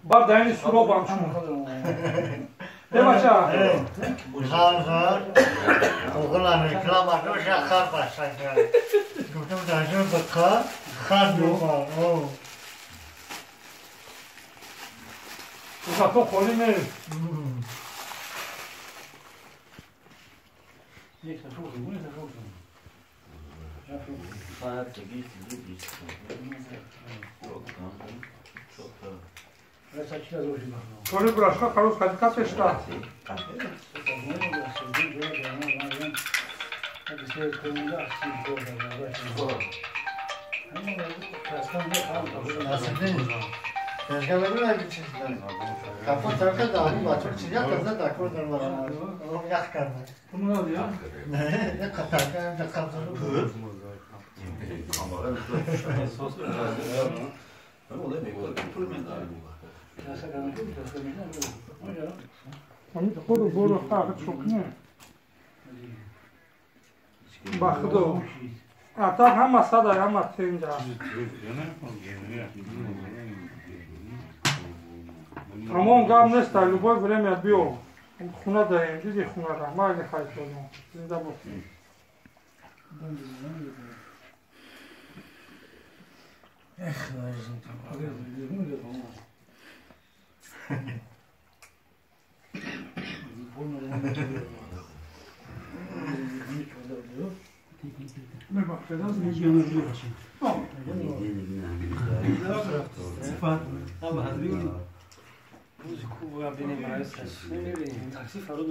Бар даини суробам шумо. Демача. Зар оғлан реклама доша хар башага. Гуфтам дажо бақа хар бо. О. Зато холи нест. Толи брашка харус хадика пешта. Бахдо. А так ҳама сада, ҳама тенҷа. Ҳамон гап нест, любое время биё. Хуна даем, диди хунара, майли хайфоно. Зинда бош. Эх, Такси фаро